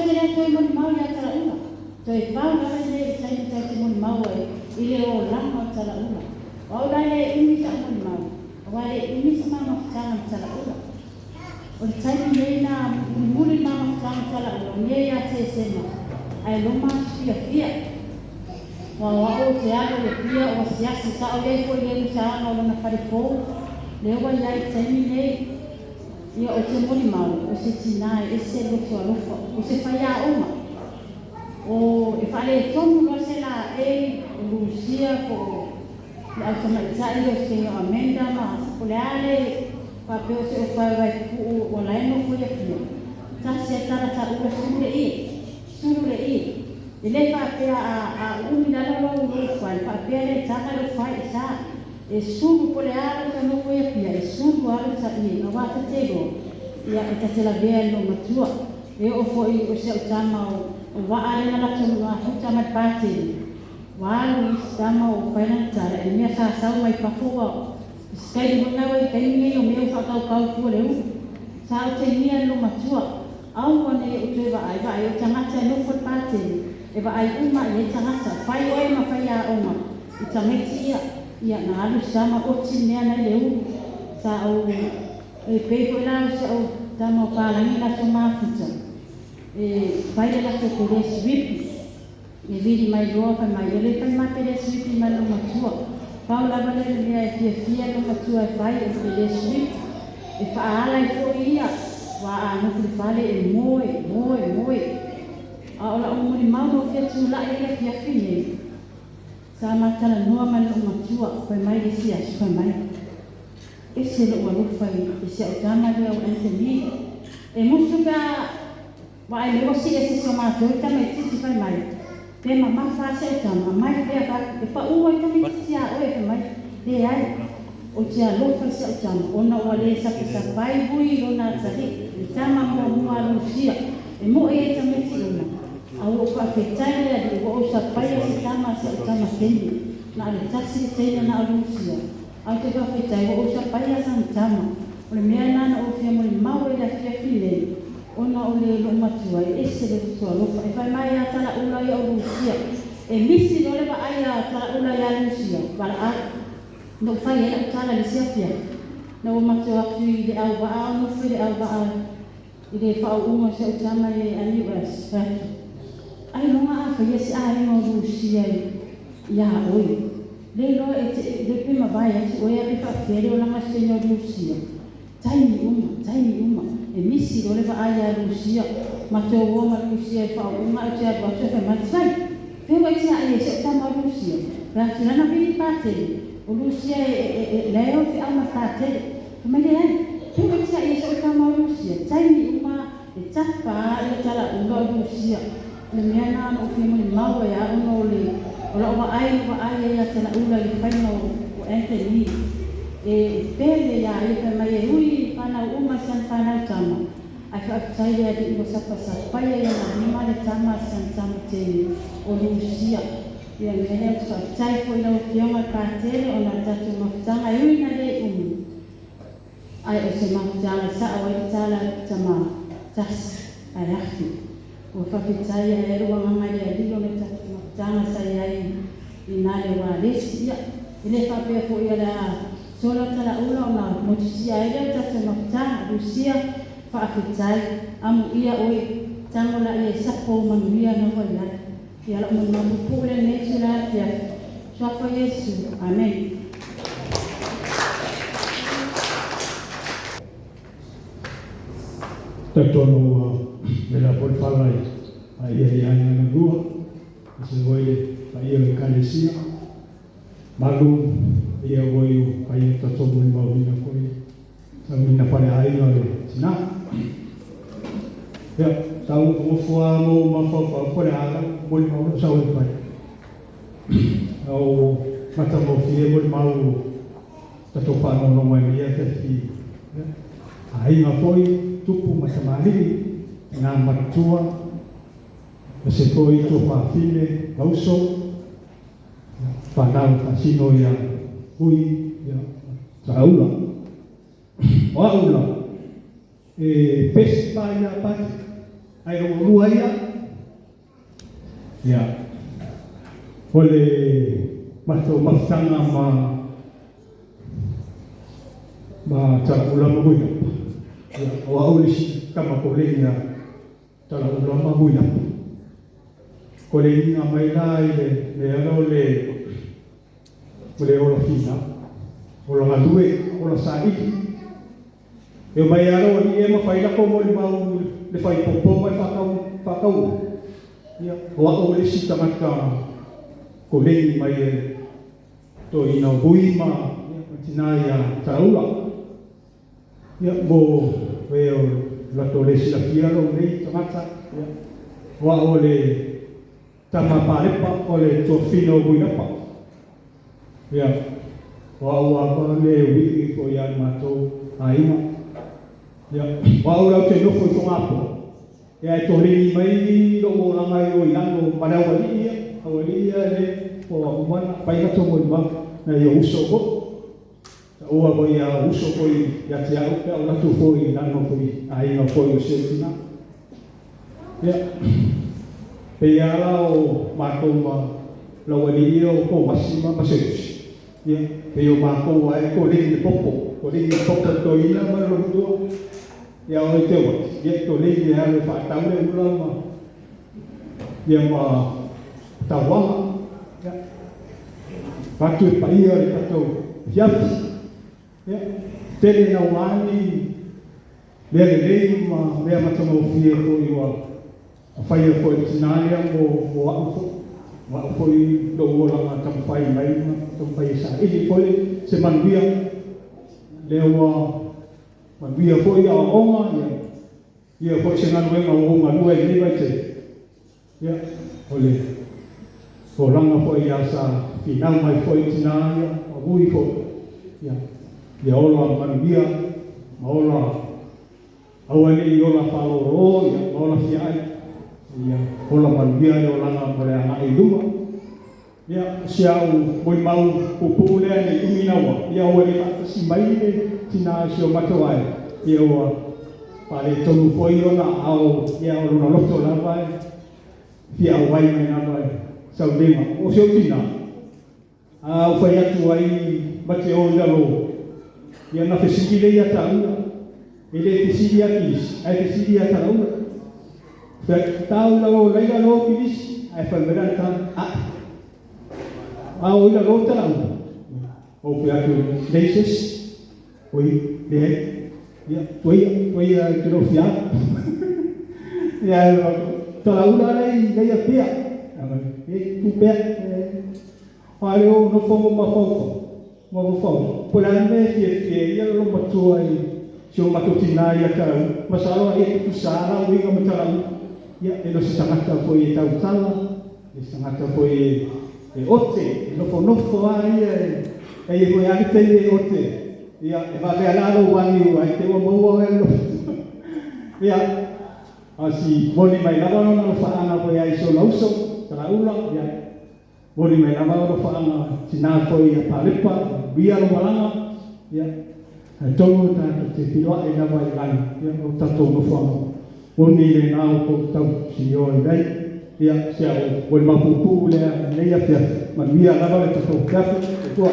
te le toe molimau iā Talaula. Toe pau lava lenei o le taimi tatou te molimau ai i le olaga o Talaula. O au la e le umi sa'u molimau, aua e le umi se ma mafutaga ma Talaula. O le taimi nei na mulimuli le ma mafutaga ma Talaula, o nei ia Tesema, ae loma aso fiafia. Ua o a'u ou te alu i Apia ou asiasi, sa ou i ai foi i le musaaga o lona fale fou, lea ua i ai i le taimi nei. Ia ou te molimau, o se tinā e ese le loto alofa, o se faiaoga. O e faaletonu loa se laei o Lusia po o le au tamaitai o se o Amanda ma po o le a le faapea o se ofaevae pupuu ua la e nofo i Apia, tasi a tala taula sulu le ie, sulu le ie. E le faapea a a uumi i lalo lou lou fale faapea le taga lou fae i sa. E sulu po o le a lou ta nofo i Apia, e sulu lava lou ta ie aua ta te iloa ia e ta te lavea i lou matua. E oo foi o si au tama o waa lea na latou mafuta ma le patele, ua alu isi tama o fai lana tala i le mea sa sau mai fafo ua se taimi foi lena ua i le taimi nei o mea ua faataukau i tua o le ulu. Sa otegia e le loomatua, aua ne i ou toe vaai, vaai o tagata e nofo i le patele, e vaai uma i ai tagata, fai oe ma faiaoga i tamaiti ia, ia na alu si tama oti le mea na i le ulu. Sa ou E pei foi la o si au tama o palagi latou mafuta e fai le latou pelesi whipi e vili mai loa fai mai e le fai ma pelesi whipi ma le loomatua. Pau lava lea le mea e fiafia le loomatua e fai o le pelesi whipi e faaala ai foi ia ua a nofo i le fale e moe moe moe. A o la'u molimau na ou fia tula'i ai le afiafi nei sa ma talanoa ma le loomatua fai mai le isi aso fai mai. Ese lou alofa i si au tama lea o Anthony. E musu pe a vaai mai ua sii e se isi o matou i tamaitiiti fai mai, Pe mamafa a si au tama, mai pea fai atu, e pau ai tamaitiiti ia oe fai mai, Leai, ou te alofa i si au tama ona ua le sapasapai hui i lona atalii, le tama muamua a Lusia, e moe ai tamaiti uma, a ua ou faafetai le Alii ua ou sapaia se tama a si au tama teine, na o le tasi le teine na o Lusia. Ae ou te faafetai ua ou sapaia sana tama. O le mea lena na ou fia molimau ai i le afiafi nei, ona o le loomatua e ese le loto alofa. E fai mai ia Talaula ia o Lusia. E misi loa le vaai a Talaula ia Lusia, valaau. Na ou fai ai lau tala i le isi afiafi, na ua matou atu i le auvaa o nofo i le auvaa i le faauuga o si au tama i le NUS, fai atu, Ailoga a faia se aiga o Lusia iā oe, le iloa e te le pe mavae atu oe a pe faapefea le olaga o se teine o Lusia. Taimi uma, taimi uma, e misi loa le vaai iā Lusia, matou o ma Lusia i le faauuga ae ou te alu atu ae fai mai, Fai! Fea ua e tiai ai si au tama o Lusia? Fai atu, Lana vili patele, o Lusia e, e, e, la e o i feau ma le patele. Fai mai, Leai, fea ua e tiai ai si au tama o Lusia? Taimi uma, e tapa a ia talaula o Lusia. O le mea lena na ou fia molimau ai a ona o le o lau vaai na vaai ai ia Talaula i le faiga o o Anthony e pele ia ia fai mai e ui i fanau uma i sana fanau tama ae faafetai le Alii ua sapasapaia i ona lima le tama a sana tama teine o Lusia. Ia le mea lea ou te faafetai foi i lau Afioga i le Patele ona o le tatou mafutaga e ui ina le umi Ae o se mafutaga e sa'o ai le tala a le tama tasi ae afi. Ua faafetai ae ai lou agaga i le Alii ona o tatou mafutaga sa i ai i na le ualesi. Ia, e le faapea foi o le a sola talaula ona motusia ai lea o tatou mafutaga. Lucia, faafetai, amuia oe, tago laia e sapo ou manuia na ua i ai. Ia lau molimau puupuu lenei itula afiafi. Suafa Iesu. Amene. Talitonu ua vela foi le fala i paia i aiga na lua, aemaise foi le paia o le Ekalesia. Malu ia foi o paia tatou molimauina foi sauniga faleaiga o le tina. Ia, sa ou nofonofo lava ma ou mafaufau po o le a lau molimau lau sau e fai. Na ou matagofie molimau tatou faalogologo ai i lenei afiafi i aiga foi, tupu ma tamalii, tina ma matua, aemaise foi tuafafine ma uso, fanau faasino ia Hui ma Saula. O au la, e pesi pa ia Patrick. Ae o lua ia. Ia, o le matou mafutaga ma ma Talaula ma Muilapa. Ia, o au le isi tama koleni a Talaula ma Muilapa. Koleniga mai la i le mea lea o le o le ola finau, ola galue, ola saili. E omai lava lau alii ia ma fai latou molimau le faipopo ma le faatau faatauga. Ia, o au le isi tagata koleni mai e le toeaina o Vui ma ma tina ia Talaula. Ia, mo e o latou le silafia lou nei tagata, ia, o au o le tama Palepa o le tuafafine o Vuilapa. Ia, o au lava le uiui foi ia le matou aiga. Ia, o au la ou te nofo i Fogapoa, ia ae toleni mai lou olaga i o i lalo ma le aualii ia, aualii ia le po ua uma ona fai latou molimau, nai ou uso foi. Taua foi ia uso foi ia te au pe a ou alu atu foi i lalo foi aiga foi o si ou tina. Ia, pei lava la o matou ma laualii ia o Tomasi ma Maseusi, ia, pei o matou lava e koleni le popo, koleni le popo e le toeaina ma le lolotua. Ia o te uati, ia koleni e alu e faatau le ula ma ia ma tauaga. Ia, vaeatu le paia o le tatou afiafi. Ia, tele naua ni mea lelei ma mea matagofie foi ua faia foi e le tina lea mo mo au foi, mo au foi lou olaga taumafai mai ma taumafai e saili foi se manuia. Lea ua manuia foi aoaoga, ia ia foi se galuega ua ou galue ai i lenei vaitaimi. Ia, o le olaga foi ia sa finau mai foi tina ia, ma ui foi, ia, ia ola manuia ma ola aua ne i ola faalolo, ia, ma ola fiaai, ia ola manuia le olaga mo le agai i luma. Ia, o si au molimau puupuu lea ne i umi naua, ia ua le faatasi mai le tina i si o matou aiga, ia ua faaletonu foi ona aao, ia o lona loto lava e fia auai mai lava i sauliga. O si ou tina, a ou fai atu ai ma te o i lalo, ia ona fesili lea ia taua, e le fesili ia Kilisi, ae fesili ia Talaula. Fai atu, tau i lalo laila lo Kilisi, ae fai mai lana tala, ae. A o i lalo Talaula, ou fai atu, leai se isi. Oi, leai. Ia, tuaia, tuaia e te lou fia alu. Ia, Talaula lea i Apia. E tu pea. A lea ua nofo ma mafaufau, mafaufau, po o le a le mea e fiafia ai ia lou matua i si o matou tina ia Talaula. Masalo ai e tutusa lava la uiga ma Talaula. Ia, e le o se tagata foi e tautala, e le o se tagata foi e ote, e nofonofo lava ia e e i ai foi lava le taimi e ote, ia, e vave lava la lou aniu ai te i ua maua oe e le loto. Ia, a si moni mai lava lona alofaaga foi ia i si ona uso, Talaula, ia, moni mai lava lau alofaaga tina foi ia Palepa, manuia lou malaga, ia, atonu e tatou te feiloai lava i lagi, ia, o tatou nofoaga moni lena ua outou tausinioa i ai. Ia, si au molimau puupuu lea i lenei afiafi, manuia lava le tatou afiafi. Soifua.